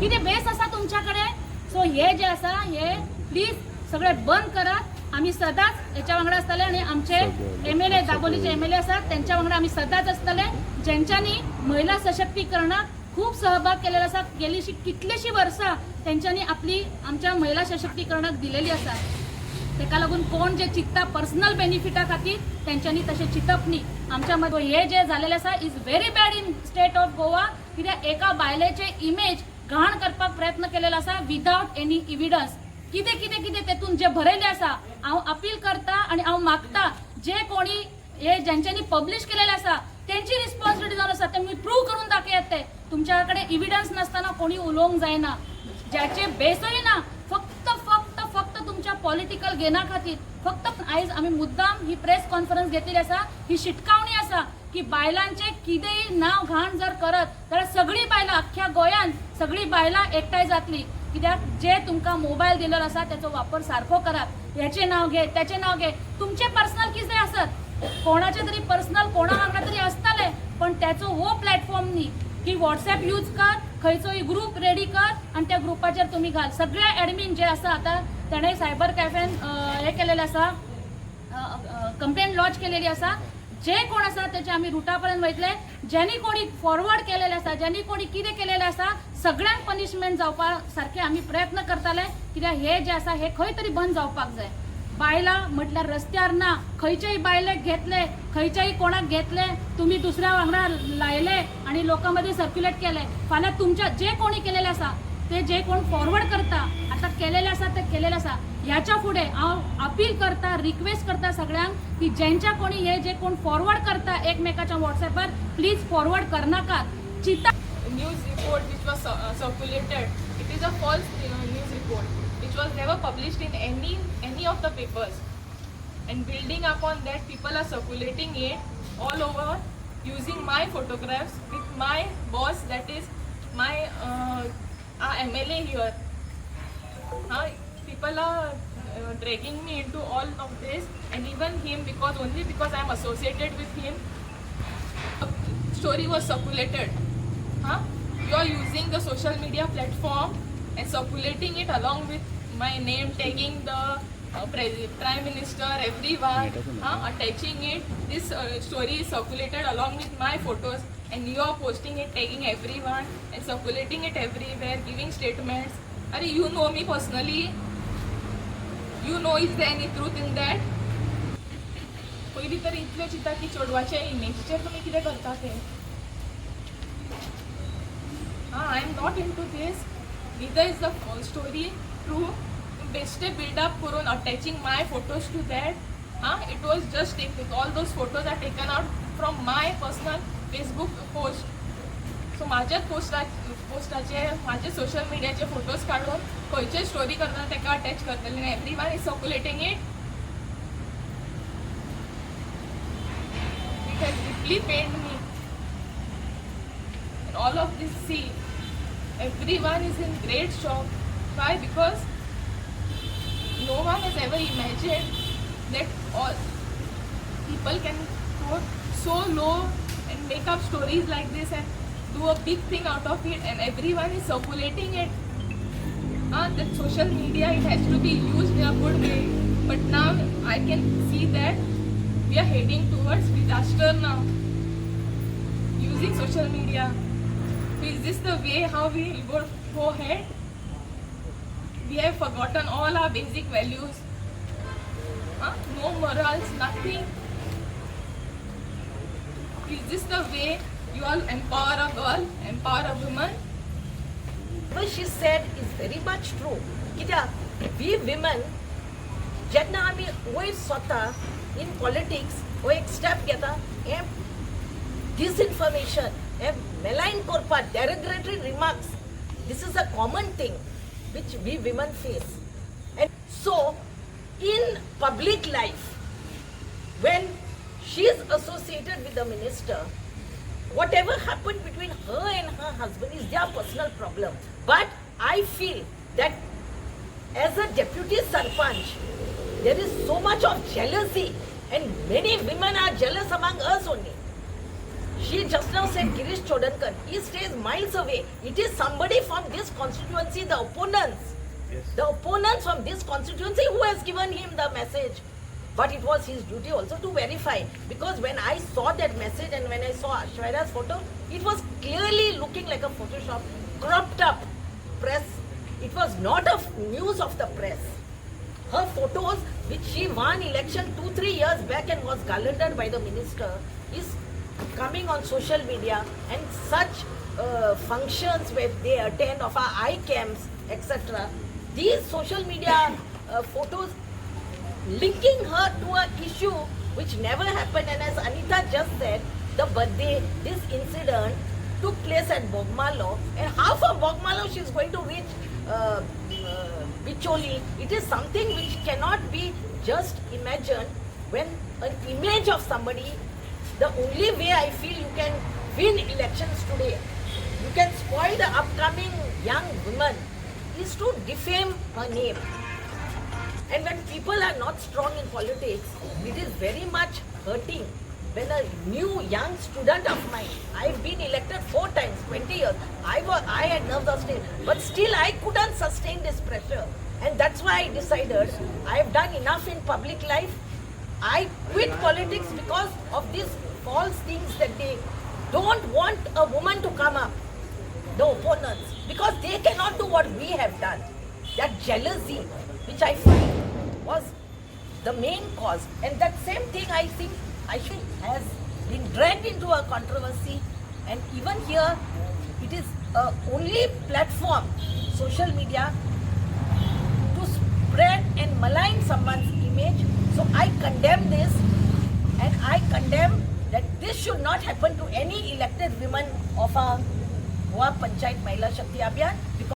कितें बेस आसा तुमच्या कडेन? सो हे जे आसा हे प्लीज सगळे बंद करात. आमी सदांच हेच्या वांगडा आसतले आनी आमचे एमएलए, दाबोलीचे एमएलए आसात, तेंच्या वांगडा आमी सदांच आसतले, ज्यांच्यांनी महिला सशक्तीकरणाक खूब सहभाग केलेलो आसा. गेलीशी कितलीशीं वर्सां तेंच्यांनी आपली आमच्या महिला सशक्तीकरणाक दिलेली आसा. तेका लागून कोण जे चिंतता पर्सनल बेनिफिटा खातीर, तेंच्यांनी तशें चिंतप न्ही. आमच्या मदीं हे जे जालेलें आसा is very bad in state of Goa, कित्याक एका बायलेचे इमेज घाण करपाक प्रयत्न केलेलो आसा विदावट एनी इविडन्स. कितें कितें कितें तेतून जे बरयलें आसा, हांव अपील करता आनी हांव मागता, जे कोणी हे ज्यांच्यांनी पब्लिश केलेलें आसा तेंची रिस्पॉन्सिबिलिटी जावन आसा, तेमी प्रूव करून दाखयात. ते तुमच्या कडेन इविडन्स नासतना कोणी उलोवंक जायना, ज्याचे बेसय ना, फक्त फक्त फक्त तुमच्या पॉलिटिकल गेना खातीर. फक्त आयज आमी मुद्दाम ही प्रेस कॉन्फरन्स घेतलेली आसा, ही शिटकावणी आसा की बायलांचे कितेंय नांव घाण जर करत जाल्यार सगळीं बायलां अख्ख्या गोंयांत सगळीं बायलां एकठांय जातली. कित्याक जे तुमकां मोबायल दिलेलो आसा तेचो वापर सारको करात. हेचें नांव घे, तेचें नांव घे, तुमचें पर्सनल कितें आसत, कोणाचे तरी पर्सनल कोणा वांगडा तरी आसतलें, पण त्याचो हो प्लॅटफॉर्म न्ही की वॉट्सॅप यूज कर, खंयचोय ग्रूप रेडी कर आनी त्या ग्रुपाचेर तुमी घाल. सगळे एडमीन जे आसा, आतां तेणें सायबर कॅफेन हे केलेलें आसा, कंप्लेन लॉन्च केलेली आसा. जे कोण आसा तेचे आमी रुटा पर्यंत वयतले. ज्यांनी कोणी फॉरवर्ड केलेले आसा, ज्यांनी कोणी कितें केलेलें आसा, सगळ्यांक पनिशमेंट जावपा सारके आमी प्रयत्न करताले. कित्याक हे जे आसा हे खंय तरी बंद जावपाक जाय. बायलां म्हटल्यार रस्त्यार ना, खंयच्याय बायलेक घेतले, खंयच्याय कोणाक घेतले, तुमी दुसऱ्या वांगडा लायले आनी लोकां मदीं सर्क्युलेट केले, फाल्यां तुमच्या जे कोणी केलेले आसा ते जे कोण फॉरवर्ड करता, आतां केलेले आसा ते केलेले आसा. ह्याच्या फुडें हांव अपील करता, रिक्वेस्ट करता सगळ्यांक की ज्यांच्या कोणी हे जे कोण फॉरवर्ड करता एकमेकाच्या वॉट्सॅपार, प्लीज फॉरवर्ड करनाकात. चिंता News report which was circulated, it is a false news report which was never published in any of the papers, and building upon that, people are circulating it all over using my photographs with my boss, that is my our MLA here. Huh? People are dragging me into all of this and even him, because only because I am associated with him, story was circulated. Huh? You are using the social media platform and circulating it along with my name, tagging the prime minister, everyone, huh? Attaching it. This story is circulated along with my photos, and you are posting it, tagging everyone, and circulating it everywhere, giving statements. Are you know me personally? You know, is there any truth in that? पयलीं तर इतलें चिंता की चेडवाचे इमेजीचेर तुमी कितें करता तें. Ah, I am not into this. Neither is the story true. बेश्टे build up करून attaching my photos to that. Huh? It was just taken. All those photos are taken out from my personal Facebook post. So म्हाज्याच पोस्टाचे, म्हाजे social मिडियाचे photos काडून खंयचे story करतना ताका attach करतले आनी everyone is circulating it. It has deeply pained me. And all of this, see, everyone is in great shock. Why? Because no one has ever imagined that all people can go so low and make up stories like this and do a big thing out of it, and everyone is circulating it. The social media, it has to be used in a good way, but now I can see that we are heading towards disaster now using social media. So is this the way how we will go ahead? We have forgotten all our basic values. Huh? No morals, nothing. Is this the way you all empower a girl, empower a woman? What she said is very much true. कित्याक we women जेन्ना आमी वयर सोता in politics हो एक step घेता, हें disinformation, हें मेलायन करपाक, derogatory remarks, this is a common thing which we women face. And so in public life, when she is associated with the minister, whatever happened between her and her husband is their personal problem. But I feel that as a deputy sarpanch, there is so much of jealousy, and many women are jealous among us only. She just now said Girish Chodankar. He stays miles away. It is somebody from this constituency, the opponents. Yes. The opponents from this constituency who has given him the message. But it was his duty also to verify. Because when I saw that message and when I saw Aishwarya's photo, it was clearly looking like a Photoshop, cropped up press. It was not a news of the press. Her photos, which she won election 2-3 years back and was garlanded by the minister, is coming on social media, and such functions where they attend of our eye camps, etc. These social media photos linking her to an issue which never happened. And as Anita just said, the birthday, this incident took place at Bogmalo, and how from Bogmalo she is going to reach Bicholi. It is something which cannot be just imagined. When an image of somebody, the only way I feel you can win elections today, you can spoil the upcoming young woman, is to defame her name. And when people are not strong in politics, it is very much hurting. When a new young student of mine, I've been elected 4 times, 20 years, I had nerves of steel, but still I couldn't sustain this pressure. And that's why I decided I've done enough in public life. I quit politics because of these false things that they don't want a woman to come up, the opponents, because they cannot do what we have done. That jealousy, which I find was the main cause. And that same thing, I think, Aishwarya has been dragged into a controversy. And even here, it is a only platform, social media, to spread and malign someone's image. So I condemn this, and I condemn that this should not happen to any elected women of our Goa Panchayat Mahila Shakti Abhiyan. Because